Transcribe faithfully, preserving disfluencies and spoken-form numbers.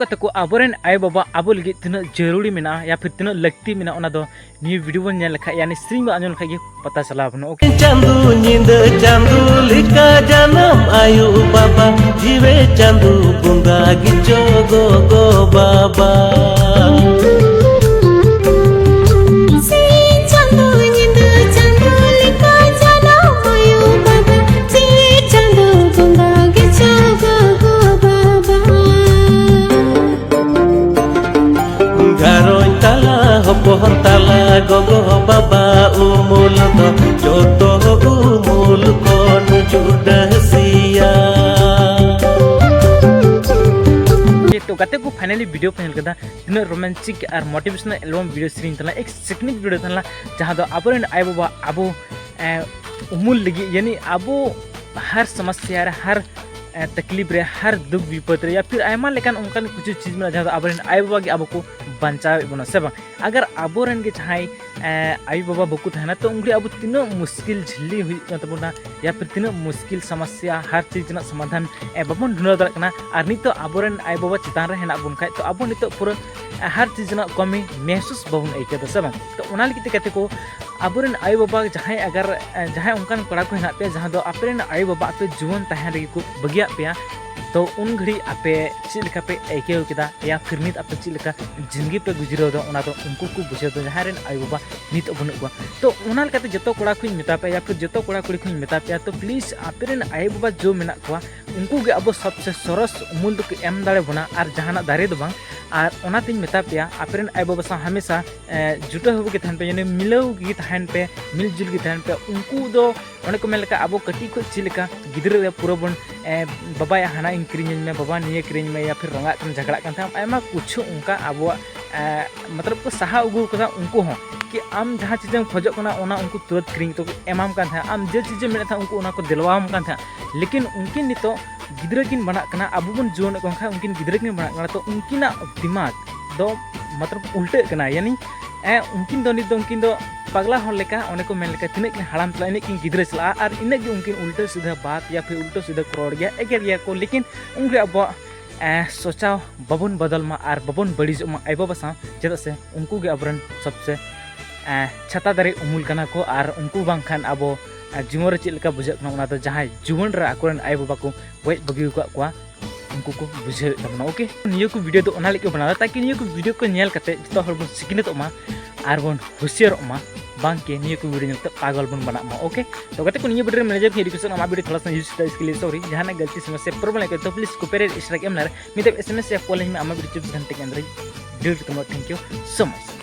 ᱠᱟᱛᱮ ᱠᱚ ᱟᱵᱚᱨᱮᱱ ᱟᱭᱳᱼᱵᱟᱵᱟ ᱟᱵᱚ ᱞᱟᱹᱜᱤᱫ ᱛᱤᱱᱟᱹᱜ ᱡᱟᱹᱨᱩᱲᱤ ᱢᱮᱱᱟᱜᱼᱟ ᱭᱟ ᱯᱷᱤᱨ ᱛᱤᱱᱟᱹᱜ ᱞᱟᱹᱠᱛᱤ ᱢᱮᱱᱟᱜᱼᱟ, ᱚᱱᱟ ᱫᱚ ᱱᱤᱭᱟᱹ ᱵᱷᱤᱰᱤᱭᱳ ᱵᱚᱱ ᱧᱮᱞ ᱞᱮᱠᱷᱟᱡ, ᱭᱟᱱᱤ ᱥᱮᱨᱮᱧ ᱵᱚᱱ ᱟᱸᱡᱚᱢ ᱞᱮᱠᱷᱟᱡ ᱜᱮ ᱯᱟᱛᱟ ᱪᱟᱞᱟᱣ ᱵᱚᱱᱟ᱾ ᱳᱠᱮ᱾ ᱪᱟᱸᱫᱚ ᱧᱤᱫᱟᱹ ᱪᱟᱸᱫᱚ ᱞᱮᱠᱟ ᱡᱟᱱᱟᱢ ᱟᱭᱳ ᱵᱟᱵᱟ, ᱡᱤᱣᱮ ᱪᱟᱸᱫᱚ ᱵᱚᱸᱜᱟ ᱜᱮᱪᱚ ᱜᱚᱜᱚ ᱵᱟᱵᱟ᱾ ᱥᱤᱧ ᱪᱟᱸᱫᱚ ᱧᱤᱫᱟᱹ ᱪᱟᱸᱫᱚ ᱞᱮᱠᱟ ᱡᱟᱱᱟᱢ ᱟᱭᱳ ᱵᱟᱵᱟ, ᱡᱤᱣᱮ ᱪᱟᱸᱫᱚ ᱵᱚᱸᱜᱟ ᱜᱮᱪᱚ ᱜᱚᱜᱚ ᱵᱟᱵᱟ᱾ ᱜᱷᱟᱨᱚᱸᱡᱽ ᱛᱟᱞᱟ ᱦᱚᱯᱚᱱ ᱛᱟᱞᱟ ᱜᱚᱜᱚ ᱵᱟᱵᱟ ᱩᱢᱩᱞ ᱫᱚ ᱡᱚᱛᱚ ᱩᱢᱩᱞ ᱠᱷᱚᱱ ᱡᱩᱫᱟᱹᱥᱤᱭᱟ᱾ ᱛᱚ ᱜᱟᱛᱮ ᱠᱚ, finally ᱵᱷᱤᱰᱤᱭᱳ ᱯᱮ ᱧᱮᱞ ᱠᱮᱫᱟ, ᱛᱤᱱᱟᱹᱜ ᱨᱳᱢᱟᱱᱴᱤᱠ ᱟᱨ ᱢᱳᱴᱤᱵᱷᱮᱥᱚᱱᱟᱞ ᱮᱞᱵᱟᱢ ᱵᱷᱤᱰᱤᱭᱳ ᱥᱮᱨᱮᱧ ᱛᱟᱦᱮᱸ ᱞᱮᱱᱟ, ᱮᱠ ᱥᱮᱠᱱᱤᱠ ᱵᱷᱤᱰᱤᱭᱳ ᱛᱟᱦᱮᱸ ᱞᱮᱱᱟ, ᱡᱟᱦᱟᱸ ᱫᱚ ᱟᱵᱚᱨᱮᱱ ᱟᱭᱳᱼᱵᱟᱵᱟ ᱟᱵᱚ ᱮ, ᱩᱢᱩᱞ ᱞᱟᱹᱜᱤᱫ, ᱭᱟᱱᱤ ᱟᱵᱚ ᱦᱟᱨ ᱥᱚᱢᱚᱥᱭᱟ ᱨᱮ, ᱦᱟᱨ ᱮ, ᱛᱟᱠᱞᱤᱯ ᱨᱮ, ᱦᱟᱨ ᱫᱩᱠ ᱵᱤᱯᱚᱫ ᱨᱮ, ᱭᱟ ᱯᱷᱤᱨ ᱟᱭᱢᱟ ᱞᱮᱠᱟᱱ ᱚᱱᱠᱟᱱ ᱠᱤᱪᱷᱩ ᱪᱤᱡᱽ ᱢᱮᱱᱟᱜᱼᱟ, ᱡᱟᱦᱟᱸ ᱫᱚ ᱟᱵᱚᱨᱮᱱ ᱟᱭᱳᱼᱵᱟᱵᱟ ᱜᱮ ᱟᱵᱚ ᱠᱚ ᱵᱟᱧᱪᱟᱣᱮᱫ ᱵᱚᱱᱟ, ᱥᱮ ᱵᱟᱝ? ᱟᱜᱟᱨ ᱟᱵᱚᱨᱮᱱ ᱜᱮ ᱡᱟᱦᱟᱸᱭ ᱮ, ᱟᱭᱳᱼᱵᱟᱵᱟ ᱵᱟᱠᱚ ᱛᱟᱦᱮᱱᱟ, ᱛᱚ ᱩᱱᱨᱮ ᱟᱵᱚ ᱛᱤᱱᱟᱹᱜ ᱢᱩᱥᱠᱤᱞ ᱡᱷᱤᱞᱞᱤ ᱦᱩᱭᱩᱜ ᱠᱟᱱ ᱛᱟᱵᱚᱱᱟ, ᱭᱟ ᱯᱷᱤᱨ ᱛᱤᱱᱟᱹᱜ ᱢᱩᱥᱠᱤᱞ ᱥᱚᱢᱚᱥᱭᱟ, ᱦᱟᱨ ᱪᱤᱡᱽ ᱨᱮᱱᱟᱜ ᱥᱚᱢᱟᱫᱷᱟᱱ ᱮ, ᱵᱟᱵᱚᱱ ᱰᱷᱩᱸᱰᱟᱹᱣ ᱫᱟᱲᱮᱭᱟᱜ ᱠᱟᱱᱟ᱾ ᱟᱨ ᱱᱤᱛᱚᱜ ᱟᱵᱚᱨᱮᱱ ᱟᱭᱳᱼᱵᱟᱵᱟ ᱪᱮᱛᱟᱱ ᱨᱮ ᱦᱮᱱᱟᱜ ᱵᱚᱱ ᱠᱷᱟᱡ, ᱛᱚ ᱟᱵᱚ ᱱᱤᱛᱚᱜ ᱯᱩᱨᱟᱹ ᱮ, ᱦᱟᱨ ᱪᱤᱡᱽ ᱨᱮᱱᱟᱜ ᱠᱚᱢᱤ ᱢᱮᱦᱥᱩᱥ ᱵᱟᱵᱚᱱ ᱟᱹᱭᱠᱟᱹᱣ ᱮᱫᱟ, ᱥᱮ ᱵᱟᱝ? ᱛᱚ ᱚᱱᱟ ᱞᱟᱹᱜᱤᱫ ᱛᱮ ᱜᱟᱛᱮ ᱠᱚ, ᱟᱵᱚᱨᱮᱱ ᱟᱭᱳᱼᱵᱟᱵᱟ ᱡᱟᱦᱟᱸᱭ ᱟᱜᱟᱨ ᱮ, ᱡᱟᱦᱟᱸᱭ ᱚᱱᱠᱟᱱ ᱠᱚᱲᱟ ᱠᱚ ᱦᱮᱱᱟᱜ ᱯᱮᱭᱟ, ᱡᱟᱦᱟᱸ ᱫᱚ ᱟᱯᱮᱨᱮᱱ ᱟᱭᱳᱼᱵᱟᱵᱟ ᱟᱯᱮ ᱡᱩᱣᱟᱹᱱ ᱛᱟᱦᱮᱱ ᱨᱮᱜᱮ ᱠᱚ ᱵᱟᱹᱜᱤᱭᱟᱜ ᱯᱮᱭᱟ, ᱛᱚ ᱩᱱ ᱜᱷᱟᱹᱲᱤᱡ ᱟᱯᱮ ᱪᱮᱫ ᱞᱮᱠᱟ ᱯᱮ ᱟᱹᱭᱠᱟᱹᱣ ᱠᱮᱫᱟ, ᱭᱟ ᱯᱷᱤᱨ ᱱᱤᱛ ᱟᱯᱮ ᱪᱮᱫ ᱞᱮᱠᱟ ᱡᱤᱱᱫᱜᱤ ᱯᱮ ᱜᱩᱡᱨᱟᱹᱣ ᱮᱫᱟ, ᱚᱱᱟ ᱫᱚ ᱩᱱᱠᱩ ᱠᱚ ᱵᱩᱡᱷᱟᱹᱣ ᱮᱫᱟ, ᱡᱟᱦᱟᱸᱭ ᱨᱮᱱ ᱟᱭᱳᱼᱵᱟᱵᱟ ᱱᱤᱛᱚᱜ ᱵᱟᱹᱱᱩᱜ ᱠᱚᱣᱟ᱾ ᱛᱚ ᱚᱱᱟ ᱞᱮᱠᱟᱛᱮ ᱡᱚᱛᱚ ᱠᱚᱲᱟ ᱠᱚᱧ ᱢᱮᱛᱟ ᱯᱮᱭᱟ, ᱭᱟ ᱯᱷᱤᱨ ᱡᱚᱛᱚ ᱠᱚᱲᱟ ᱠᱩᱲᱤ ᱠᱚᱧ ᱢᱮᱛᱟ ᱯᱮᱭᱟ, ᱛᱚ ᱯᱞᱤᱡᱽ ᱟᱯᱮᱨᱮᱱ ᱟᱭᱳᱼᱵᱟᱵᱟ ᱡᱚ ᱢᱮᱱᱟᱜ ᱠᱚᱣᱟ, ᱩᱱᱠᱩ ᱜᱮ ᱟᱵᱚ ᱥᱚᱵᱥᱮ ᱥᱚᱨᱚᱥ ᱩᱢᱩᱞ ᱫᱚᱠᱚ ᱮᱢ ᱫᱟᱲᱮ ᱵᱚᱱᱟ, ᱟᱨ ᱡᱟᱦᱟᱱᱟᱜ ᱫᱟᱨᱮ ᱫᱚ ᱵᱟᱝ᱾ ᱟᱨ ᱚᱱᱟᱛᱤᱧ ᱢᱮᱛᱟ ᱯᱮᱭᱟ, ᱟᱯᱮᱨᱮᱱ ᱟᱭᱳᱼᱵᱟᱵᱟ ᱥᱟᱶ ᱦᱟᱢᱮᱥᱟ ᱮ, ᱡᱩᱴᱟᱹ ᱦᱚᱵᱚ ᱜᱮ ᱛᱟᱦᱮᱱ ᱯᱮ, ᱭᱟᱱᱤ ᱢᱤᱞᱟᱹᱣ ᱜᱮ ᱛᱟᱦᱮᱱ ᱯᱮ, ᱢᱤᱞᱡᱩᱞ ᱜᱮ ᱛᱟᱦᱮᱱ ᱯᱮ᱾ ᱩᱱᱠᱩ ᱫᱚ ᱚᱱᱮ ᱠᱚ ᱢᱮᱱ ᱞᱮᱠᱟ, ᱟᱵᱚ ᱠᱟᱹᱴᱤᱡ ᱠᱷᱚᱱ ᱪᱮᱫ ᱞᱮᱠᱟ ᱜᱤᱫᱽᱨᱟᱹ ᱨᱮ ᱯᱩᱨᱟᱹ ᱵᱚᱱ, ᱮ, ᱵᱟᱵᱟᱭᱟ ᱦᱟᱱᱟ ᱤᱧ ᱠᱤᱨᱤᱧᱟᱹᱧ ᱢᱮ, ᱵᱟᱵᱟ ᱱᱤᱭᱟᱹ ᱠᱤᱨᱤᱧ ᱢᱮ, ᱭᱟ ᱯᱷᱤᱨ ᱨᱟᱸᱜᱟᱜ ᱠᱟᱱ ᱡᱷᱟᱜᱽᱲᱟᱜ ᱠᱟᱱ ᱛᱟᱦᱮᱸᱫ, ᱟᱭᱢᱟ ᱠᱤᱪᱷᱩ ᱚᱱᱠᱟ ᱟᱵᱚᱣᱟᱜ, ᱮ, ᱢᱚᱛᱞᱚᱵ ᱠᱚ ᱥᱟᱦᱟ ᱟᱹᱜᱩ ᱟᱠᱟᱫᱟ᱾ ᱩᱱᱠᱩ ᱦᱚᱸ ᱠᱤ ᱟᱢ ᱡᱟᱦᱟᱸ ᱪᱤᱡᱮᱢ ᱠᱷᱚᱡᱚᱜ ᱠᱟᱱᱟ, ᱚᱱᱟ ᱩᱱᱠᱩ ᱛᱩᱨᱟᱹᱛ ᱠᱤᱨᱤᱧ ᱠᱟᱛᱮ ᱠᱚ ᱮᱢᱟᱢ ᱠᱟᱱ ᱛᱟᱦᱮᱸᱫ, ᱟᱢ ᱡᱮ ᱪᱤᱡᱮᱢ ᱢᱮᱱᱮᱫ ᱛᱟᱦᱮᱸᱫ, ᱩᱱᱠᱩ ᱚᱱᱟ ᱠᱚ ᱫᱮᱞᱣᱟᱢ ᱠᱟᱱ ᱛᱟᱦᱮᱸᱫ᱾ ᱞᱮᱠᱤᱱ ᱩᱱᱠᱤᱱ ᱱᱤᱛᱚᱜ ᱜᱤᱫᱽᱨᱟᱹ ᱠᱤᱱ ᱵᱮᱱᱟᱜ ᱠᱟᱱᱟ, ᱟᱵᱚ ᱵᱚᱱ ᱡᱩᱣᱟᱹᱱᱚᱜ ᱠᱟᱱ ᱠᱷᱟᱱ ᱩᱱᱠᱤᱱ ᱜᱤᱫᱽᱨᱟᱹ ᱠᱤᱱ ᱵᱮᱱᱟᱜ ᱠᱟᱱᱟ, ᱛᱚ ᱩᱱᱠᱤᱱᱟᱜ ᱫᱤᱢᱟᱜᱽ ᱫᱚ ᱢᱚᱛᱞᱚᱵ ᱩᱞᱴᱟᱹᱜ ᱠᱟᱱᱟ᱾ ᱭᱟᱱᱤ, ᱮ, ᱩᱱᱠᱤᱱ ᱫᱚ ᱱᱤᱛ ᱫᱚ ᱩᱱᱠᱤᱱ ᱫᱚ ᱯᱟᱜᱽᱞᱟ ᱦᱚᱲ ᱞᱮᱠᱟ, ᱚᱱᱮ ᱠᱚ ᱢᱮᱱ ᱞᱮᱠᱟ, ᱛᱤᱱᱟᱹᱜ ᱠᱤᱱ ᱦᱟᱲᱟᱢ ᱪᱟᱞᱟᱜᱼᱟ, ᱤᱱᱟᱹᱜ ᱠᱤᱱ ᱜᱤᱫᱽᱨᱟᱹ ᱪᱟᱞᱟᱜᱼᱟ, ᱟᱨ ᱤᱱᱟᱹᱜ ᱜᱮ ᱩᱱᱠᱤᱱ ᱩᱞᱴᱟᱹ ᱥᱤᱫᱷᱟᱹ ᱵᱟᱛ ᱭᱟ ᱯᱷᱤᱨ ᱩᱞᱴᱟᱹ ᱥᱤᱫᱷᱟᱹ ᱠᱚ ᱨᱚᱲ ᱜᱮᱭᱟ, ᱮᱜᱮᱨ ᱜᱮᱭᱟ ᱠᱚ᱾ ᱞᱮᱠᱤᱱ ᱩᱱᱨᱮ ᱟᱵᱚᱣᱟᱜ ᱮᱸ, ᱥᱚᱪᱟᱣ ᱵᱟᱵᱚᱱ ᱵᱚᱫᱚᱞ ᱢᱟ ᱟᱨ ᱵᱟᱵᱚᱱ ᱵᱟᱹᱲᱤᱡᱚᱜ ᱢᱟ ᱟᱭᱳᱼᱵᱟᱵᱟ ᱥᱟᱶ, ᱪᱮᱫᱟᱜ ᱥᱮ ᱩᱱᱠᱩ ᱜᱮ ᱟᱵᱚᱨᱮᱱ ᱥᱚᱵᱥᱮ, ᱮᱸ, ᱪᱷᱟᱛᱟ ᱫᱟᱨᱮ ᱩᱢᱩᱞ ᱠᱟᱱᱟ ᱠᱚ᱾ ᱟᱨ ᱩᱱᱠᱩ ᱵᱟᱝᱠᱷᱟᱱ ᱟᱵᱚ, ᱮᱸ, ᱡᱤᱵᱚᱱ ᱨᱮ ᱪᱮᱫ ᱞᱮᱠᱟ ᱵᱩᱡᱷᱟᱹᱜ ᱠᱟᱱᱟ, ᱚᱱᱟ ᱫᱚ ᱡᱟᱦᱟᱸᱭ ᱡᱩᱣᱟᱹᱱ ᱨᱮ ᱟᱠᱚᱨᱮᱱ ᱟᱭᱳᱼᱵᱟᱵᱟ ᱠᱚ ᱜᱚᱡ ᱵᱟᱹᱜᱤ ᱟᱠᱟᱫ ᱠᱚᱣᱟ, ᱩᱱᱠᱩ ᱠᱚ ᱵᱩᱡᱷᱟᱹᱣᱮᱫ ᱛᱟᱵᱚᱱᱟ᱾ ᱳᱠᱮ, ᱱᱤᱭᱟᱹ ᱠᱚ ᱵᱷᱤᱰᱤᱭᱳ ᱫᱚ ᱚᱱᱟ ᱞᱟᱹᱜᱤᱫ ᱠᱚ ᱵᱮᱱᱟᱣᱟ, ᱛᱟᱠᱤ ᱱᱤᱭᱟᱹ ᱠᱚ ᱵᱷᱤᱰᱤᱭᱳ ᱠᱚ ᱧᱮᱞ ᱠᱟᱛᱮ ᱡᱚᱛᱚ ᱦᱚᱲ ᱵᱚᱱ ᱥᱤᱠᱷᱱᱟᱹᱛᱚᱜ ᱢᱟ ᱟᱨ ᱵᱚᱱ ᱦᱩᱥᱤᱭᱟᱨᱚᱜ ᱢᱟ, ᱵᱟᱝ ᱠᱤ ᱱᱤᱭᱟᱹ ᱠᱚ ᱵᱷᱤᱰᱤᱭᱳ ᱧᱮᱞ ᱠᱟᱛᱮ ᱯᱟᱜᱚᱞ ᱵᱚᱱ ᱵᱮᱱᱟᱜ ᱢᱟ᱾ ᱳᱠᱮ, ᱛᱚ ᱜᱟᱛᱮ ᱠᱚ, ᱱᱤᱭᱟᱹ ᱵᱷᱤᱰᱤᱭᱳ ᱨᱮ ᱢᱮᱱᱮᱡᱟᱨ ᱠᱷᱚᱱ ᱨᱤᱠᱩᱭᱮᱥᱴ, ᱟᱢᱟᱜ ᱵᱷᱤᱰᱤᱭᱳ ᱛᱷᱚᱲᱟ ᱥᱟ ᱤᱭᱩᱡᱽ ᱥᱴᱟᱭᱤᱞ ᱥᱠᱤᱞ ᱥᱚᱨᱤ ᱡᱟᱦᱟᱱᱟᱜ ᱜᱟᱞᱛᱤ ᱥᱚᱢᱚᱥᱥᱟ ᱯᱨᱚᱵᱞᱮᱢ ᱠᱚ ᱛᱚ ᱯᱞᱤᱡ ᱠᱚᱯᱤᱨᱟᱭᱤᱴ ᱥᱴᱨᱟᱭᱤᱠ ᱮᱢ ᱱᱟᱨ ᱢᱤᱫ ᱫᱷᱟᱣ ᱮᱥ ᱮᱢ ᱮᱥ ᱭᱟ ᱠᱚᱞ ᱟᱹᱧ ᱢᱮ, ᱟᱢᱟᱜ ᱵᱷᱤᱰᱤᱭᱳ ᱪᱚᱵᱵᱤᱥ ᱜᱷᱚᱱᱴᱟ ᱠᱮ ᱟᱱᱫᱟᱨ ᱰᱤᱞᱤᱴ ᱠᱟᱛᱟᱢᱟ᱾ Thank you so much.